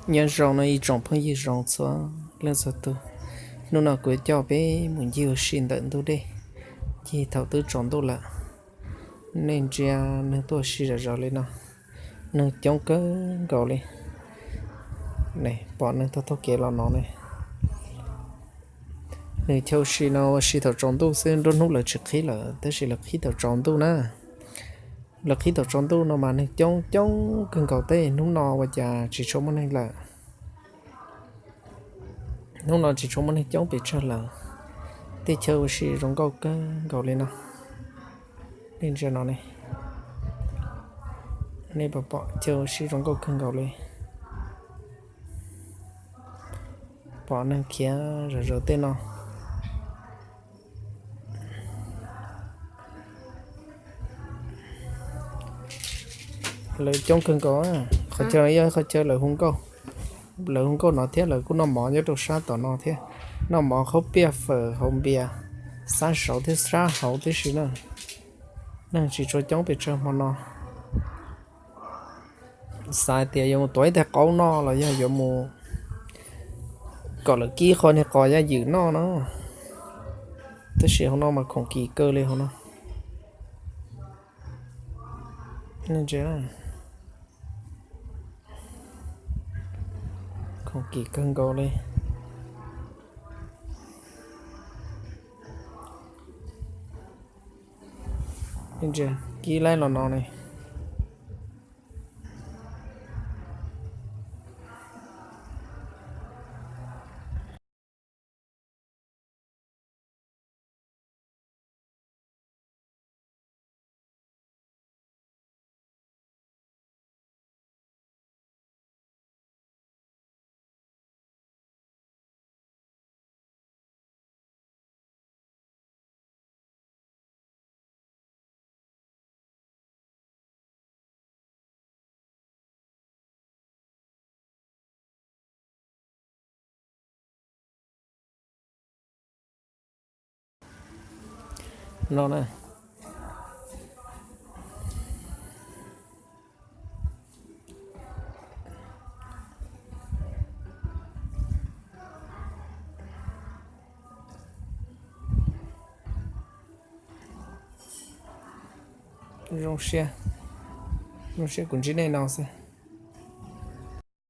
Nyob zoo no ib tsoom phooj ywg zoo txhua leej txhua tus, hnub no kuv coj peb mus ncig ua si ntawm ntug dej, ncig thaum twb tsaus ntuj lawm. Nej ntsia neeg tuaj ua si zom zaws li no, neeg coob kawg nkaus li. Pom neeg taug taug kev los no ne. Nws chaw ua si no ua si thaum tsaus ntuj xwb, nruab hnub lawv tsis qhib lawm tab sis lawv qhib thaum tsaus ntuj na. Lawv qhib thaum tsaus ntuj no mas neeg coob coob kawg nkaus, tej hnub no ua cas tsis tshua muaj neeg lawm. Hnub no tsis tshua muaj neeg coob pes tsawg lawm. Tej chaw ua si zoo nkauj kawg nkaus li no. Nej ntsia no ne, nej puas pom, chaw ua si zoo nkauj kawg nkaus li. Pom neeg khiav zom zaws tej no. Lawv coob kawg nkaus. Qhov chaw no yog qhov chaw lawv hu nkauj. Lawv hu nkauj no thiab lawv kuj noj mov nyob rau sab tom no thiab. Noj mov, khaub piaj, fawm, hauv npias, sab saud thiab sab hauv tib si na. Neeg tsis tshua coob pes tsawg hmo no. Xav hais tias yuav mus tuav ib tais qaub noj los yog yuav mus kom lawv kib qho niag qos yaj ywm noj no. Tab sis hauv no mas khoom kim kawg li hauv no. Khoom kim kawg nkaus li. Kib laib los no ne. No na. Zoo siab, zoo siab kuv ntsib nej no xwb.